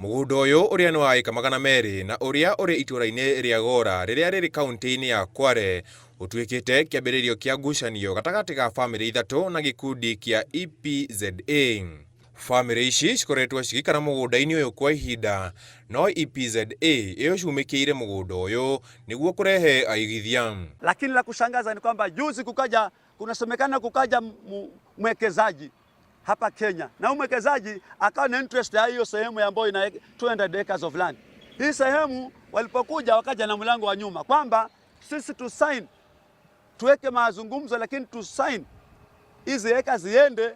Mũgũnda ũyũ ũrĩa nĩ wa ĩka 200 na ũrĩa ũrĩ itũũra-inĩ rĩa Gora rĩrĩa rĩrĩ kaunti-inĩ ya Kwale ũtuĩkĩte kĩambĩrĩrio kĩa ngucanio gatagatĩ ga bamĩrĩ ithatũ na gĩkundi kĩa EPZA. Bamĩrĩ ici cikoretwo cigĩikara mũgũnda-inĩ ũyũ kwa ihinda no EPZA ĩũcumĩkĩire mũgũnda ũyũ nĩguo kũrehe aigithia. Lakini la kushangaza ni kwamba juzi kukaja, kunasemekana kukaja mwekezaji hapa Kenya, na huyu mwekezaji akawa na interest ya hiyo sehemu ambayo ina 200 acres of land. Hii sehemu walipokuja wakaja na mlango wa nyuma kwamba sisi tu sign tuweke mazungumzo, lakini tu sign hizi eka ziende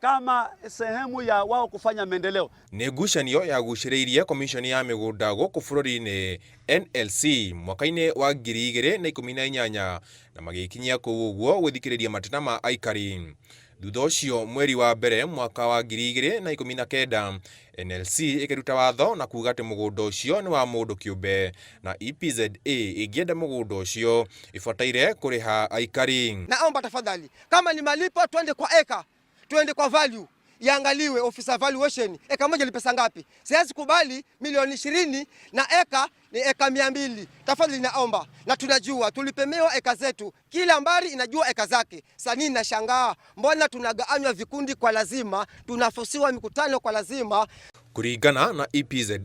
kama sehemu ya wao kufanya maendeleo. Nĩ ngucanio yagucĩrĩirie komishoni ya mĩgũnda gũkũ bũrũri-inĩ NLC mwaka-inĩ wa 2018 na magĩkinyia kũu ũguo gũthikĩrĩria mateta ma aikari. Thutha ũcio mweri wa mbere mwaka wa 2019 NLC ĩkĩruta watho na kuga atĩ mũgũnda ũcio nĩ wa mũndũ kĩũmbe na EPZA ĩngĩenda mũgũnda ũcio ĩbataire kũrĩha aikari. Naomba tafadhali, kama ni malipo twende kwa eka, twende kwa value, iangaliwe officer valuation, eka moja ni pesa ngapi? Siwezi kubali milioni 20 na eka ni eka 200. Tafadhali naomba, na tunajua tulipemewa eka zetu, kila mbari inajua eka zake. Sasa nini nashangaa, mbona tunagawanywa vikundi kwa lazima, tunafosiwa mikutano kwa lazima. Kũringana na EPZA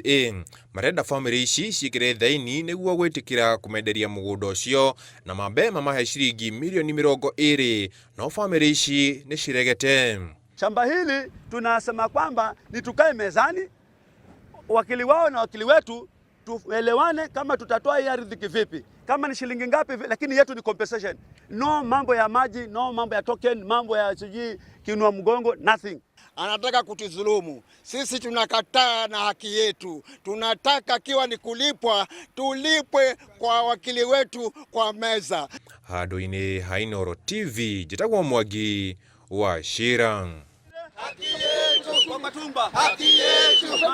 marenda bamĩrĩ ici ciĩkĩre thaini nĩguo gwĩtĩkĩra kũmenderia mũgũnda ũcio na mambe mamahe ciringi mirioni 20 no bamĩrĩ ici nĩ ciregete. Shamba hili tunasema kwamba ni tukae mezani, wakili wao na wakili wetu, tuelewane kama tutatoa hii ardhi kivipi, kama ni shilingi ngapi, lakini yetu ni compensation. No mambo ya maji, no mambo ya token, mambo ya sijui kinua mgongo, nothing. Anataka kutudhulumu sisi, tunakataa na haki yetu. Tunataka kiwa ni kulipwa, tulipwe kwa wakili wetu kwa meza. Handũ-inĩ ha Inooro TV njĩtagwo Mwangi wa Shira. Haki yetu.